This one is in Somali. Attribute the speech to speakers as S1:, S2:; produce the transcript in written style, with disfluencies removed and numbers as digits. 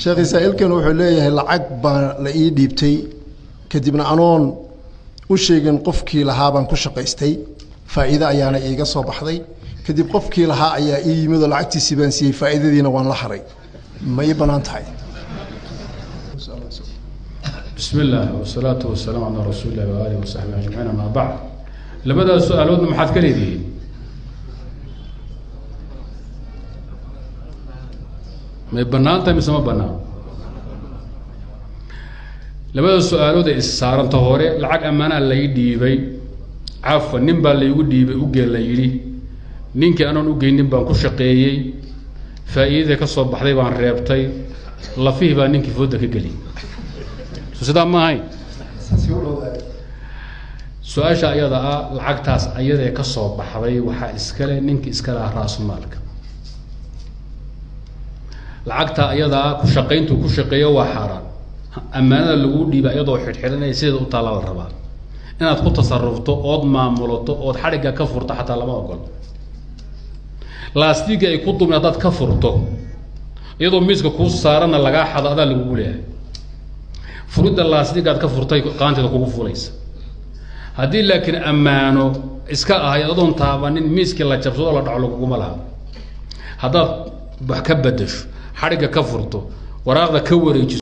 S1: Sheekh Isaa-ilkan wuxuu leeyahay lacag baa la ii dhiibtay, kadibna anoon u sheegin qofkii lahaa baan ku shaqaystay, faa'iide ayaana iiga soo baxday. Kadib qofkii lahaa ayaa ii yimid oo lacagtiisii baan siiyey, faa'iidadiina waan la haray. Ma ii banaan tahay?
S2: Bismi illaah wasalaatu wasalaamu calaa rasuuli illahi wa alihi wasaxbi ajmaciin, amaa bacd. Labadaas su-aaloodna maxaad ka leedihiin? May banaan tahay mise ma banaan? Labada su-aalood ee issaaranta, hore lacag ammaanaa lay dhiibay, cafwan, nin baa laygu dhiibay, ugee la yidhi, ninkii anoon ugeynin baan ku shaqeeyey, faa'iidada ka soo baxday baan reebtay, lafihii baa ninkii fooda ka geliyay. So sidaa ma ahayn su-aasha ayada ah. Lacagtaas ayadee ka soo baxday waxaa iskale ninkii iska lahaa raasumaalka. Lacagta ayadaa ku shaqayntuu ku shaqeeyo waa xaaraan. Ammaanada laguu dhiiba iyadoo xidhxidhanaya sideeda u taalla la rabaa inaad ku tasarufto ood maamulato ood xadhigga ka furto, xataa lama ogolo. Laastiga ay ku dumay haddaad ka furto iyadoo miiska kuu saaranna lagaa xado, adaa lagugu leeyahay. Furidda laastiga aad ka furtay qaanteeda kugu fulaysa. Haddii laakiin ammaano iska ahay adoon taabanin miiskii la jabsado la dhaco, laguguma laha. Haddaad wax ka bedasho, xadhigga ka furto, waraaqda ka wareejiso.